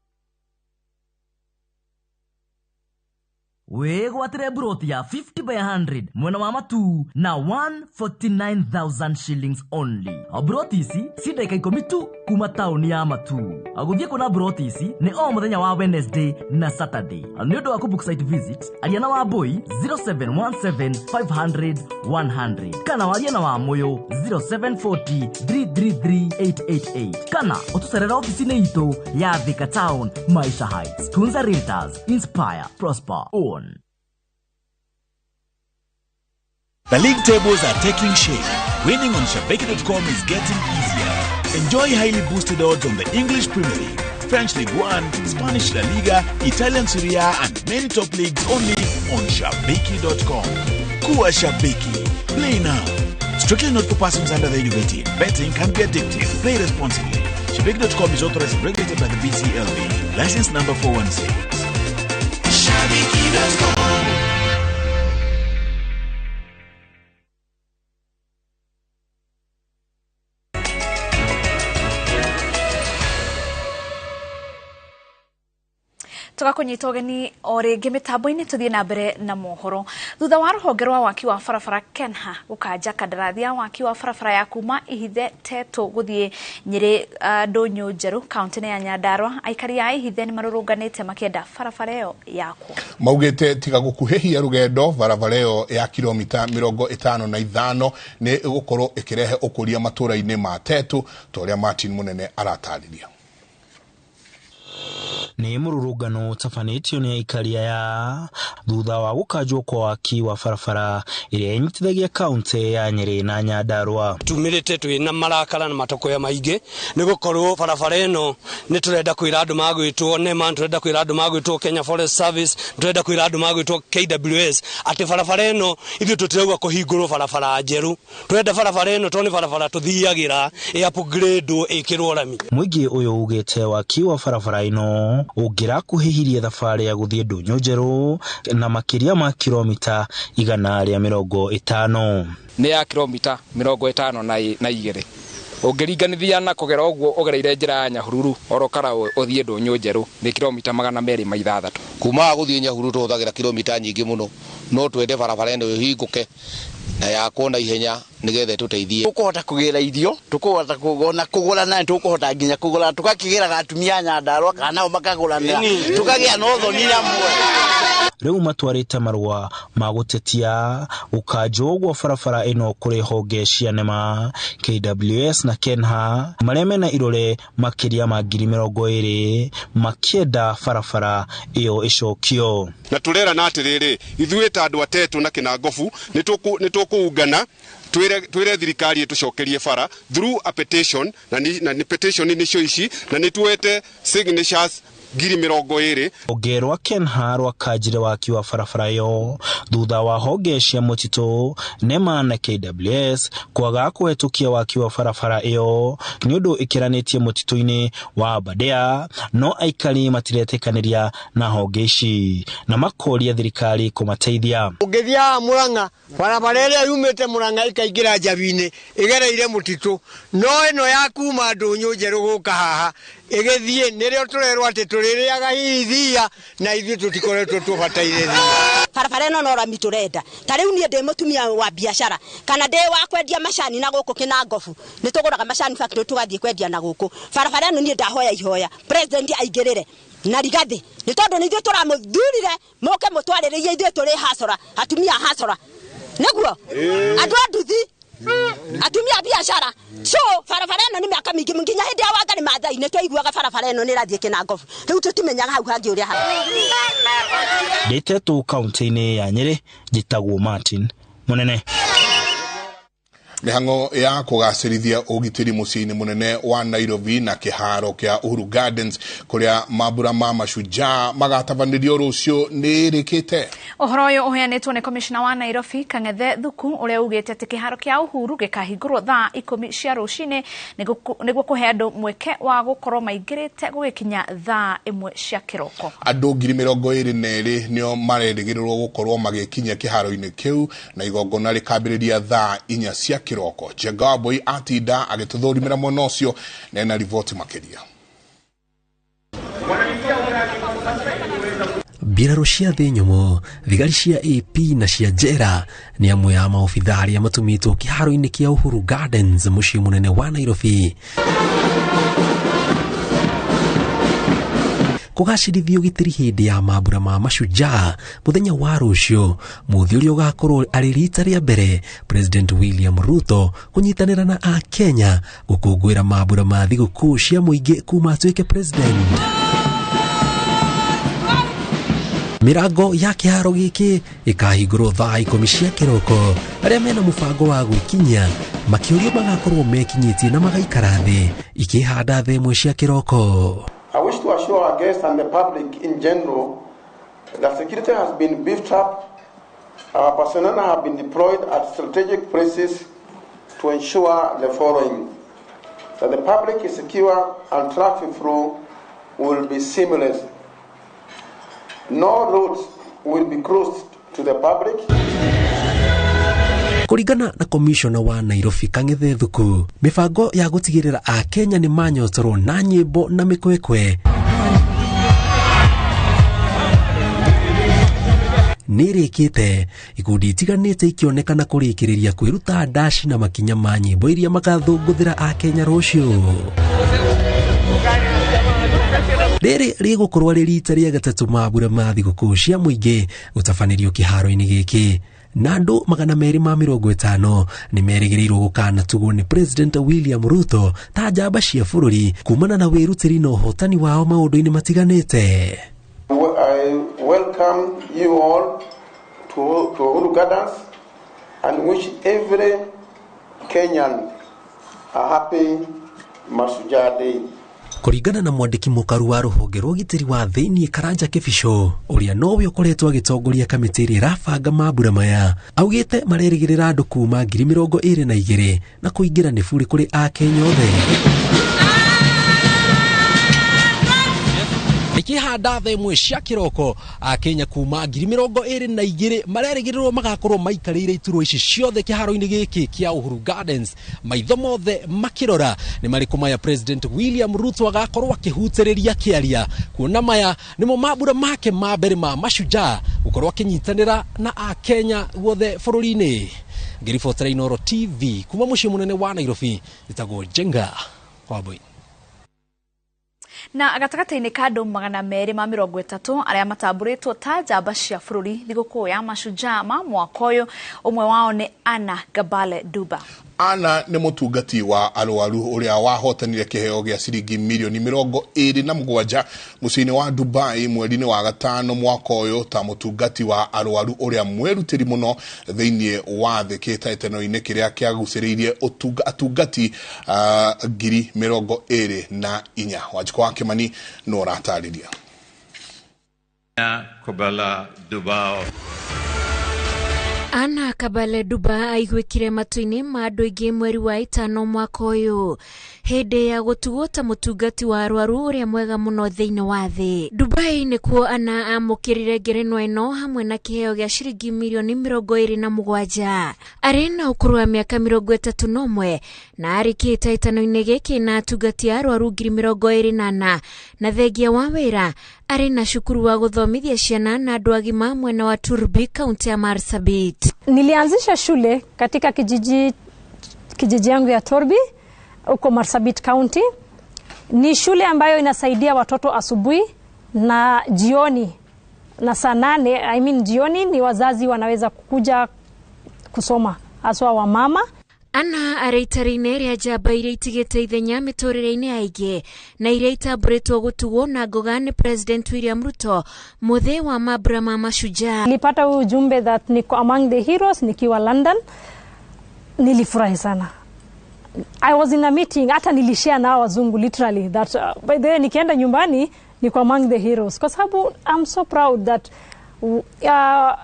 Wĩgwatĩre mburoti ya 50 by 100 mwena wa Matuu na 149,000 shillings only. Mburoti ici ci ndagĩka 10 tu kuma taũni ya Matuu. Gũthiĩ kuona mburoti ici nĩ o mũthenya wa Wednesday na Saturday. Nĩ ũndũ wa kũbook site visit, aria na Wambui 0717 500 100 kana warie na Wamuyu 0740 333 888 kana ũtũcerere ofici-inĩ itũ ya Thika Town, Maisha Heights. Tunza Realtors, inspire, prosper, own. The league tables are taking shape. Winning on Shabiki.com is getting easier. Enjoy highly boosted odds on the English Premier League, French League One, Spanish La Liga, Italian Serie A, and many top leagues only on Shabiki.com. Kuwa Shabiki. Play now. Strictly not for persons under the age of 18. Betting can be addictive. Play responsibly. Shabiki.com is authorized and regulated by the BCLB. License number 416. Shabiki.com. Tugakunyita ũgeni o rĩngĩ mĩtambo-inĩ tũthiĩ na mbere na mohoro. Thutha wa rũhonge rwa waki wa barabara Kenha gũkanja kandarathi ya waki wa barabara ya kuma Ihithe Tetũ gũthiĩ Nyĩrĩ Ndũnyũ Njerũ kaunti-inĩ ya Nyandarua, aikari a Ihithe nĩ marũrũnganĩte makĩenda barabara ĩyo yakwo. Maugĩte tiga gũkuhĩhia rũgendo, barabara ĩyo ya kilomita 55 nĩ ĩgũkorwo ĩkĩrehe ũkũria matũũra-inĩ ma Tetũ ta ũrĩa Martin Mũnene aratarĩria. Nĩ mũrũrũngano ũtabanĩtio nĩ aikari aya thutha wa gũkanjwo kwa waki wa barabara ĩrĩa ĩnyitithagia kaunti ya Nyĩrĩ na Nyandarua. Tumĩrĩte twĩ na marakara na matokoya maingĩ nĩ gũkorwo barabara ĩno nĩ tũrenda kwĩra andũ magwĩtwo NEMA, tũrenda kwĩra andũ magwĩtwo Kenya Forest Service, tũrenda kwĩra andũ magwĩtwo KWS atĩ barabara ĩno ithuĩ tũtirauga kũhingũrwo barabara njerũ, tũrenda barabara ĩno tondũ nĩ barabara tũthiagĩra ĩ upgrade ĩkĩrwo rami. Mũingĩ ũyũ ugĩte waki wa barabara ĩno ũngĩrakuhĩhirie thabarĩ ya gũthiĩ Ndũnyũ Njerũ na makĩria ma kilomita 150. Nĩ ya kilomita 52 ũngĩringanithia na kũgera ũguo ũgereire njĩra ya Nyahururu oro kara ũthiĩ Ndũnyũ Njerũ nĩ kilomita 206. Kuma gũthiĩ Nyahururu tũhũthagĩra kilomita nyingĩ mũno, no twende barabara ĩno ĩhingũke na yakwo na ihenya nigetha ĩtũteithie. Tũkũhota kũgĩra irio, tũkũhota kũgũrana, tũkũhota nginya kũgũra, tũgakĩgĩraga atumia a Nyandarua kana nao makagũranĩra, tũkagĩa na ũthoni na muoyo. Rĩu matwarĩte marũa ma gũtetia gũkanjwo gwa barabara ĩno kũrĩ honge cia NEMA, KWS na Kenha marĩa mena irore makĩria ma 20,000 makĩenda barabara ĩyo ĩcokio. Na tũrerana atĩrĩrĩ, ithuĩ ta andũ a Tetũ na Kĩnangobu nĩ tũkũungana twĩre thirikari ĩtũcokerie bara through a petition, na nĩ petition nĩcio ici, na nĩ tuoete signatures 20,000. Rũhonge rwa Kenha rwakanjire waki wa barabara ĩyo thutha wa honge cia mũtitũ NEMA na KWS kwaga kũhetũkia waki wa barabara ĩyo nĩ ũndũ ĩkĩranĩtie mũtitũ-inĩ wa Aberdare, no aikari matiretĩkanĩria na honge ici na makoria thirikari kũmateithia. Ũngĩthiaga Mũrang'a, barabara ĩrĩa yumĩte Mũrang'a ĩkaingĩra Njabi-inĩ ĩgereire mũtitũ, no ĩno ya kuma Ndũnyũ Njerũ gũka haha ĩgĩthiĩ nĩrĩo tũrerwo atĩ tũrĩrĩaga hihi thia na ithuĩ tũtikoretwo tũbataire thia. Barabara ĩno no rami tũrenda. Ta rĩu niĩ ndĩ mũtumia wa biacara kana ndĩ wa kwendia macani na gũkũ Kĩnangobu, nĩ tũgũraga macani factory tũgathiĩ kwendia na gũkũ. Barabara ĩno niĩ ndahoya ihoya president aingĩrĩre na Rigathi nĩ tondũ nĩ ithuĩ tũramũthurire mũke mũtwarĩrĩrie ithuĩ tũrĩ hasora, atumia a hasora nĩguo andũ a nduthi, atumia a biacara. So barabara ĩno nĩ mĩaka mĩingĩ nginya hĩndĩ ya Wangari Maathai nĩ twaiguaga barabara ĩno nĩ ĩrathiĩ Kĩnangobu, rĩu tũtimenyaga hau hangĩ ũrĩa hau. Ndĩ Tetũ kaunti-inĩ ya Nyĩrĩ, njĩtagwo Martin Mũnene. Mĩhang'o ya kũgacĩrithia ũgitĩri mũciĩ-inĩ mũnene wa Nairobi na kĩharo kĩa Uhuru Gardens kũrĩa mambura ma mashujaa magatabanĩrio rũciũ nĩ ĩrĩkĩte. Ũhoro ũyũ ũheanĩtwo nĩ komishona wa Nairobi Kang'ethe Thuku ũrĩa ugĩte atĩ kĩharo kĩa Uhuru gĩkahingũrwo thaa 10 cia rũcinĩ nĩguo kũhe andũ mweke wa gũkorwo maingĩrĩte gũgĩkinya thaa 1 cia kĩroko. Andũ 22,000 nĩo marerĩgĩrĩrwo gũkorwo magĩkinya kĩharo-inĩ kĩu na igongona rĩkambĩrĩria thaa 4 cia kĩroko. Njenga Wambui atinda agĩtũthũrimĩra mwena ũcio na ena riboti makĩria. Mbirarũ cia thĩ nyũmũ, thigari cia AP na cia njera nĩ amwe a maobitha arĩa matũmĩtwo kĩharo-inĩ kĩa Uhuru Gardens mũciĩ mũnene wa Nairobi kũgacĩrithia ũgitĩri hĩndĩ ya mambura ma Mashujaa mũthenya wa rũciũ, mũthĩ ũrĩa ũgakorwo arĩ rita rĩa mbere President William Ruto kũnyitanĩra na Akenya gũkũngũĩra mambura ma thigũkũ cia mũingĩ kuma atuĩke president. Mĩrango ya kĩharo gĩkĩ ĩkahingũrwo thaa 10 cia kĩroko. Arĩa mena mũbango wa gwĩkinyia makĩũrio magakorwo mekinyĩtie na magaikara thĩ ikĩhanda thaa 1 cia kĩroko. I wish to assure our guests and the public in general that security has been beefed up. Our personnel have been deployed at strategic places to ensure the following: that the public is secure and traffic flow will be seamless. No roads will be closed to the public. Kũringana na komishona wa Nairobi Kang'ethe Thuku, mĩbango ya gũtigĩrĩra Akenya nĩ manyotorwo na nyĩmbo na mĩkwekwe nĩ ĩrĩkĩte, ikundi itiganĩte ikĩonekana kũrĩkĩrĩria kwĩruta ndaci na makinya ma nyĩmbo iria makathũngũthĩra Akenya rũciũ. Rĩrĩ rĩgũkorwo rĩ rita rĩa gatatũ mambura ma thigũkũ cia mũingĩ gũtabanĩrio kĩharo-inĩ gĩkĩ, na andũ 250 nĩ merĩgĩrĩirwo gũkanatugwo nĩ President William Ruto ta njamba cia bũrũri kumana na wĩrutĩri na ũhotani wao maũndũ-inĩ matiganĩte. I welcome you all to Uhuru Gardens and wish every Kenyan a happy Mashujaa Day. Kũringana na mwandĩki mũkaru wa rũhonge rwa ũgitĩri wa thĩiniĩ Karanja Kĩbico, ũrĩa nowe ũkoretwo agĩtongoria kamĩtĩ ĩrĩa ĩrabanga mambura maya, augĩte marerĩgĩrĩra andũ kuma 22,000 na kũingĩra nĩ bũrĩ kũrĩ Akenya othe. Ikĩhanda thaa 1 cia kĩroko, Akenya kuma 22,000 marerĩgĩrĩrwo magakorwo maikarĩire iturwa ici ciothe kĩharo-inĩ gĩkĩ kĩa Uhuru Gardens, maitho mothe makĩrora nĩ marĩkũ maya President William Ruto agakorwo akĩhutĩrĩria kĩaria, kuona maya nĩmo mambura make ma mbere ma Mashujaa gũkorwo akĩnyitanĩra na Akenya guothe bũrũri-inĩ. Ngĩribotera Inooro TV kuma mũciĩ mũnene wa Nairobi, njĩtagwo Njenga Wambui. Na gatagatĩ-inĩ ka andũ 230 arĩa matambũrĩtwo ta njamba cia bũrũri thigũkũ ya Mashujaa ma mwaka ũyũ, ũmwe wao nĩ Anna Gabale Duba. Anna nĩ mũtungati wa arwaru ũrĩa wahotanire kĩheo gĩa ciringi milioni 27 mũciĩ-inĩ wa Dubai mweri-inĩ wa gatano mwaka ũyũ ta mũtungati wa arwaru ũrĩa mwĩrutĩri mũno thĩiniĩ wa thĩ kĩhĩtahĩtano-inĩ kĩrĩa kĩagucĩrĩirie atungati 24,000. Wanjikũ wa Kĩmani no ũratarĩria. Kobala Duba. Anna Kabale Duba aiguĩkire matũ-inĩ ma andũ aingĩ mweri wa 5 mwaka ũyũ hĩndĩ ya gũtugwo ta mũtungati wa arwaru ũrĩa mwega mũno thĩinĩ wa thĩ. Dubai nĩkuo Anna amũkĩrire ngerenwa ĩno hamwe na kĩheo gĩa ciringi milioni 27. Arĩ na ũkũrũ wa mĩaka 31 na arĩ kĩhĩtahĩtano-inĩ gĩkĩ na atungati a arwaru 24,000 na thengia wa wĩra arĩ na cukuru wa gũthomithia ciana na andũ agima mwena wa Turbi, kaunti ya Marsabit. Nilianzisha shule katika kijiji yangu ya Torbi huko Marsabit County. Ni shule ambayo inasaidia watoto asubuhi na jioni, na saa 8, jioni ni wazazi wanaweza kukuja kusoma, haswa wamama. Anna arĩ itari-inĩ rĩa njamba iria itigĩte ithenya mĩtũrĩre-inĩ ya aingĩ na iria itambũrĩtwo gũtugwo na ngoga nĩ President William Ruto mũthĩ wa mambura ma Mashujaa. Nilipata ujumbe that niko among the heroes nikiwa London. Nilifurahi sana. I was in a meeting, hata nilishare na wazungu literally that by the way nikienda nyumbani niko among the heroes, kwa sababu I'm so proud that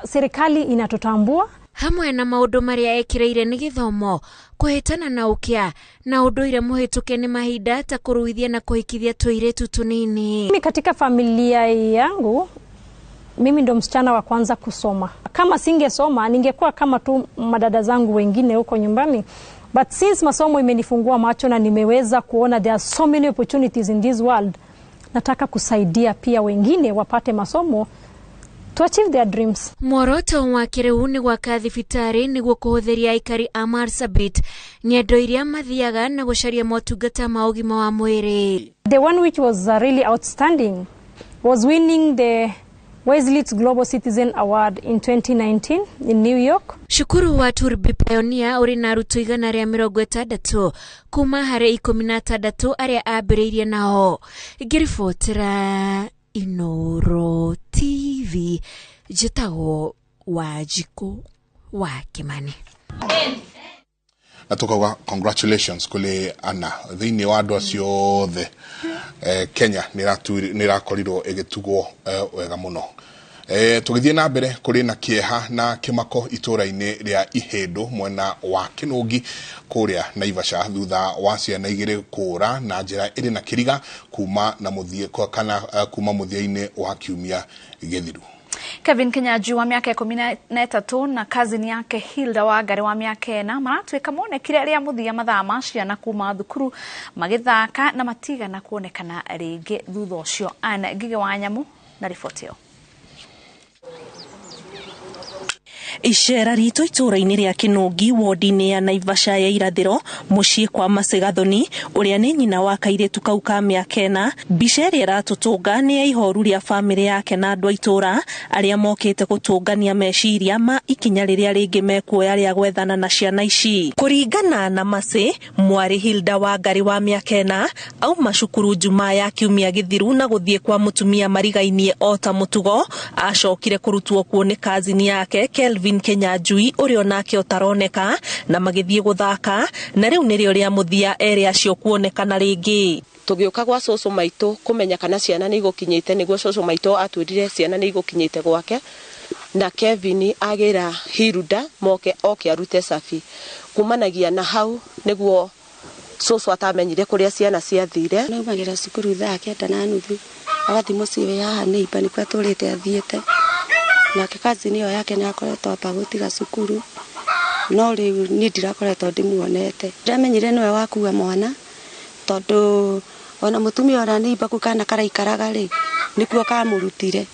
serikali inatutambua. Hamwe na maũndũ marĩa ekĩrĩire nĩ gĩthomo, kũhĩtana na ũkĩa na ũndũire mũhĩtũke nĩ mahinda ta kũruithia na kũhikithia tũirĩtu tũnini. Mimi katika familia yangu mimi ndo msichana wa kwanza kusoma. Kama singesoma ningekuwa kama tu madada zangu wengine huko nyumbani. But since masomo imenifungua macho na nimeweza kuona there are so many opportunities in this world, nataka kusaidia pia wengine wapate masomo to achieve their dreams. Muoroto wake rĩu nĩ gwaka thibitarĩ nĩguo kũhũthĩria aikari a Marsabit ng'endo iria mathiaga na gũcaria motungata ma ũgima wa mwĩrĩ. The one which was really outstanding was winning the Wesley's Global Citizen Award in 2019 in New York. Cukuru wa Turbi Pioneer ũrĩ na arutwo 160 kuma harĩ 16 arĩa ambĩrĩirie nao. Ngĩribotera Inoro TV, njĩtagwo Wanjikũ wa Kimani. Na tukauga congratulations kuli Anna thiini wa andu acio othe. Kenya nä irakorirwo ĩgĩtugwo wega mũno. Tũgĩthiĩ na mbere, kũrĩ na kĩeha na kĩmako itũũra-inĩ rĩa Ihĩndũ mwena wa Kĩnũngi kũrĩa Naivasha thutha wa ciana igĩrĩ kũũra na njĩra ĩrĩ na kĩriga kuma na mũthia kana kuma mũthia-inĩ wa kiumia gĩthiru. Kevin Kinyanjui wa mĩaka 13 na cousin yake Hilda Wangari wa mĩaka 4 maratuĩka monekire rĩa mũthia mathaa ma ciana kuma thukuru magĩthaka na matigana kuonekana rĩngĩ thutha ũcio. Ann Ngigĩ wa Nyamu na riboti ĩyo. Icera ritũ itũũra-inĩ rĩa Kĩnũngi wodi-inĩ ya Naivasha ya irathĩro mũciĩ kwa Mercy Gathoni ũrĩa nĩ nyina wa kairĩtu kau ka mĩaka 4. Mbica ĩrĩa ĩratũtũnga nĩ ya ihoru rĩa bamĩrĩ yake na andũ a itũũra arĩa mokĩte gũtũngania meciria ma ikinya rĩrĩa rĩngĩ mekuoya rĩa gwethana na ciana ici. Kũringana na Mercy, mwarĩ Hilda Wangari wa mĩaka 4 auma cukuru Jumaa ya kiumia gĩthiru na gũthiĩ kwa mũtumia marigainie o ta mũtugo. Acokire kũrutwo kuo nĩ kazini yake Kelvin Kinyanjui ũrĩa onake ũtaroneka na magĩthiĩ gũthaka na rĩu nĩrĩo rĩa mũthia erĩ acio kuonekana rĩngĩ. Tũgĩũka gwa cũcũ maitũ kũmenya kana ciana nĩ igũkinyĩte nĩguo cũcũ maitũ atwĩrire ciana nĩ igũkinyĩte gwake na Kevin agĩra Hilda moke oke arute cabi. Kumanagia na hau nĩguo cũcũ atamenyire kũrĩa ciana ciathire. Naumagĩra cukuru thaa 9:30 agathiĩ mũciĩ wĩ haha neighbor nĩkuo atũrĩte athiĩte. Nake kazini ĩyo yake nĩ akoretwo amba gũtiga cukuru no rĩu niĩ ndirakoretwo ndĩmuonete. Ndamenyire nĩwe wakua mwana tondũ ona mũtumia ũrĩa neighbor kũu kana karaikaraga rĩ nĩkuo kamũrutire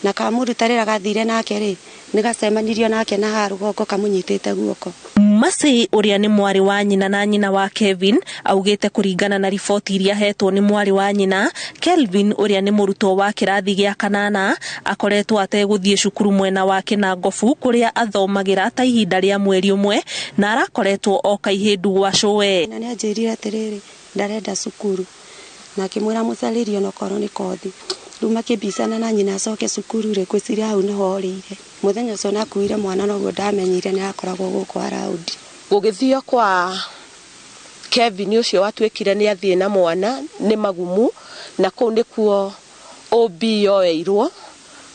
na kamũruta rĩrĩa gathire nake rĩ nĩgacemanirio nake na haha rũgongo kamũnyitĩte guoko. Mercy ũrĩa nĩ mwarĩ wa nyina na nyina wa Kevin augĩte kũringana na riboti iria ahetwo nĩ mwarĩ wa nyina, Kelvin ũrĩa nĩ mũrutwo wa kĩrathi gĩa 8 akoretwo ategũthiĩ cukuru mwena wa Kĩnangobu kũrĩa athomagĩra ta ihinda rĩa mweri ũmwe na arakoretwo oka Ihĩndũ gwa cũwe. Na nĩanjĩrire atĩrĩrĩ ndarenda cukuru na akĩmwĩra mũcarĩrie onokorwo nĩ kothi. Rĩu makĩmbicana na nyina acoke cukuru rĩ ngwĩciria hau nĩho orĩire. Mũthenya ũcio nakuire mwana noguo ndamenyire nĩ akoragwo gũkũ around. Gũgĩthio kwa Kevin ũcio watuĩkire nĩ athiĩ na mwana nĩ magumu na kũu nĩkuo OB yoeirwo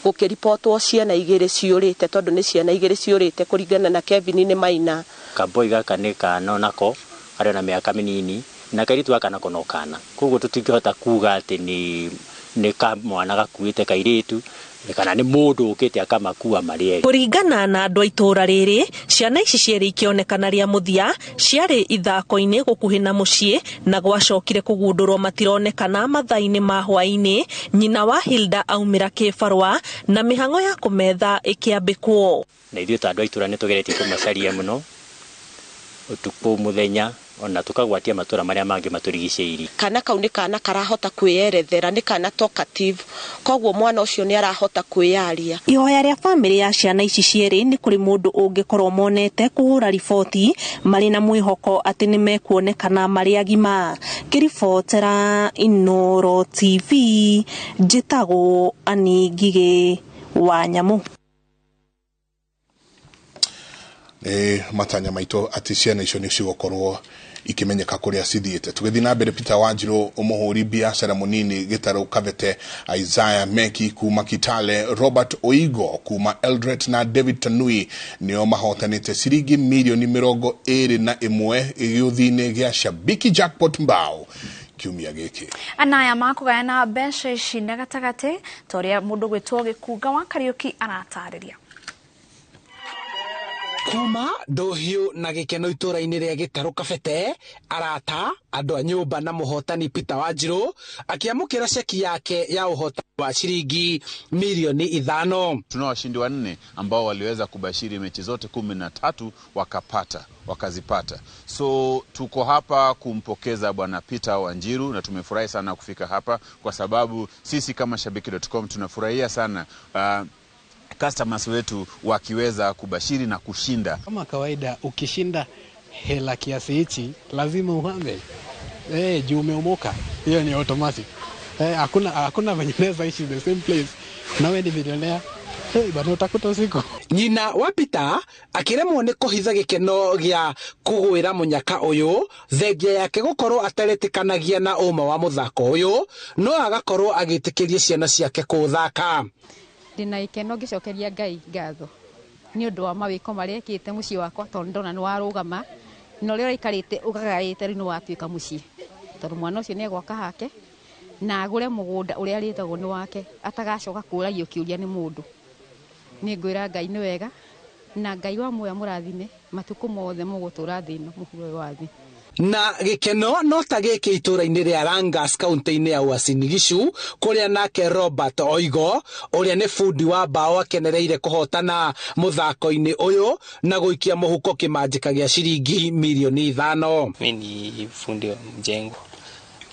gũkĩribotwo ciana igĩrĩ ciũrĩte tondũ nĩ ciana igĩrĩ ciũrĩte kũringana na Kevin nĩ maina. Kaboi gaka nĩ kana onako karĩ na mĩaka mĩnini na kairĩtu gaka nako no kana, koguo tũtingĩhota kuga atĩ nĩ ka mwana gakuĩte kairĩtu kana nĩ mũndũ ũkĩte akamakua marĩ erĩ. Kũringana na andũ a itũũra rĩrĩ, ciana ici cierĩ ikĩonekana rĩa mũthia ciarĩ ithako-inĩ gũkuhĩ na mũciĩ na gwacokire kũgundũrwo matironekana mathaa-inĩ ma hwaĩ-inĩ. Nyina wa Hilda aumĩra kĩbarũa na mĩhang'o ya kũmetha ĩkĩambĩkwo. Na ithuĩ ta andũ a itũũra nĩtũgeretie kũmacaria mũno ũtukũ mũthenya ona tukagwatia matũra marĩa mangĩ matũrigicĩirie. Kana kau nĩ kana karahota kwĩyerethera, nĩ kana talkative, koguo mwana ũcio nĩ arahota kwĩyaria. Ihoya rĩa bamĩrĩ ya ciana ici cierĩ nĩ kũrĩ mũndũ ũngĩkorwo monete kũhũra riboti marĩ na mwĩhoko atĩ nĩ mekuonekana marĩ agima. Ngĩribotera Inoro TV njĩtagwo Annie Ngigĩ wa Nyamu. Matanya maitũ atĩ ciana icio nĩ cigũkorwo ikimenyeka kũrĩa cithiĩte. Tũgĩthiĩ na mbere, Peter Wanjiru ũmũhũri biacara mũnini Gĩtarũ Kabete, Isaiah Meki kuma Kitale, Robert Oigo kuma Eldoret na David Tanui nĩo mahotanĩte ciringi mirioni 21 gĩũthi-inĩ gĩa Shabiki Jackpot Mbao kiumia gĩkĩ. Anaya makũgayana mbeca ici na gatagatĩ ta ũrĩa mũndũ gwĩtwo Gĩkunga wa Kariũki aratarĩria. Kuma nduhiu na gikeno itũra-inĩ rĩa Gĩtarũ Kabete, arata, andũ a nyũmba na mũhotani Peter Wanjiru akiamũkĩra ceki yake ya ũhotani wa ciringi milioni 5. Tuna washindi 4 ambao waliweza kubashiri mechi zote 13 wakazipata. So tuko hapa kumpokeza bwana Peter Wanjiru na tumefurahi sana kufika hapa kwa sababu sisi kama Shabiki.com tunafurahia sana customers wetu wakiweza kubashiri na kushinda. Kama kawaida ukishinda hela kiasi hichi lazima uhame. Juu umeomoka. Hiyo ni automatic. Hakuna venye unaweza ishi the same place. Na wewe ni millionaire. Bado utakuta usiku. Nyina wa Peter akiremwo ni kuhitha gikeno gĩa kugwira munyaka uyu thengia yake gukorwo ataretikanagia na uma wa muthako uyu no agakorwo agitikiria ciana ciake kuthaka. Ndina ikeno ngicokeria Ngai ngatho ni undu wa mawiko maria ekite mucii wakwa tondu ndona ni warugama na uria uraikarite ugagaite riu ni watuika mucii tondu mwana ucio ni egwaka hake na agure mugunda uria aritagwo ni wake atagacoka kuragio kiuria ni mundu. Ni ngwira Ngai ni wega na Ngai wa muoyo murathime matuku mothe mugutura thi ino muhuro wa thi. Na gikeno no ta giki itũra-inĩ rĩa Langas kaunti-inĩ ya Uasin Gishu kũrĩa nake Robert Oigo ũrĩa nĩ bundi wa mbaũ akenereire kũhotana mũthako-inĩ ũyũ na gũikia mũhuko kĩmanjĩka gĩa ciringi milioni 5. Mimi ni fundi wa mjengo,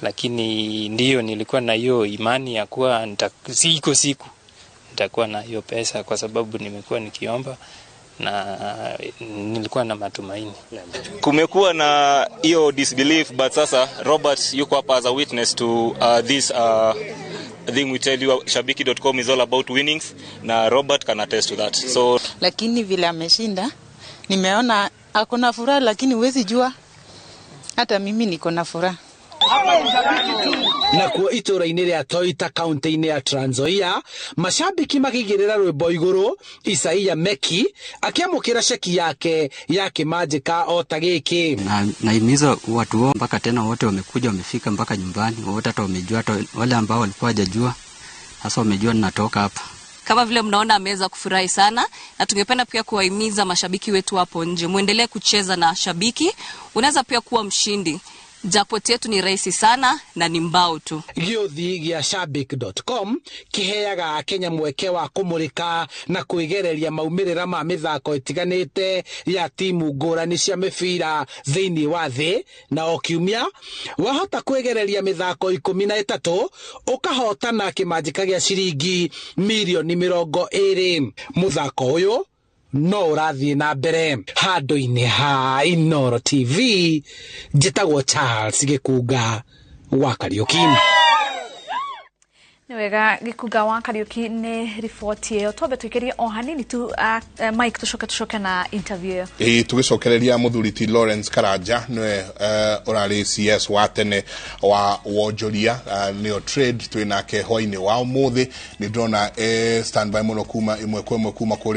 lakini ndiyo nilikuwa na hiyo imani ya kuwa siku nitakuwa na hiyo pesa kwa sababu nimekuwa nikiomba na nilikuwa na matumaini. Kumekuwa na hiyo disbelief, but sasa Robert yuko hapa as a witness to this thing we tell you Shabiki.com is all about winnings, na Robert can attest to that. So lakini vile ameshinda nimeona akona furaha, lakini huwezi jua hata mimi niko na furaha. Nakuo itũra-inĩ rĩa Toita kaunti-inĩ ya Trans Nzoia mashabiki makĩigĩrĩra rwĩmbo igũrũ Isaia Meki akĩamũkĩra ceki yake ya kĩmanjĩka o ta gĩkĩ. Naimiza watu wao mpaka tena wote wamekuja wamefika mpaka nyumbani, wote hata wamejua, hata wale ambao walikuwa hawajajua sasa wamejua ninatoka hapa. Kama vile mnaona ameweza kufurahi sana, na tungependa pia kuwahimiza mashabiki wetu hapo nje muendelee kucheza na Shabiki. Unaweza pia kuwa mshindi. Jackpot yetu ni rahisi sana na ni mbao tu. Gĩũthi gĩa Shabik.com kĩheaga Akenya mweke wa kũmũrĩka na kwĩgereria maumĩrĩra ma mĩthako ĩtiganĩte ya timu ngũrani cia mĩbira thĩinĩ wa thĩ, na o kiumia wahota kwĩgereria mĩthako 13 ũkahotana kĩmanjĩka gĩa ciringi milioni 20. Mũthako ũyũ no ũrathiĩ na mbere handũ-inĩ ha Inooro TV. Njĩtagwo Charles Gĩkunga wa Kariũki. Nĩ wega Gĩkunga wa Kariũki nĩ riboti ĩyo. Twambe tũikĩrie o hanini tu Mike, tũcoke na interview ĩyo. Ĩĩ, tũgĩcokereria mũthuri ti Lawrence Karanja nĩwe ũrarĩ CS wa tene wa wonjoria nĩo trade twĩ nake hwainĩ wa ũmũthĩ. Nĩ ndĩrona standby mũno kuma ĩmwe kwa ĩmwe kuma kũrĩa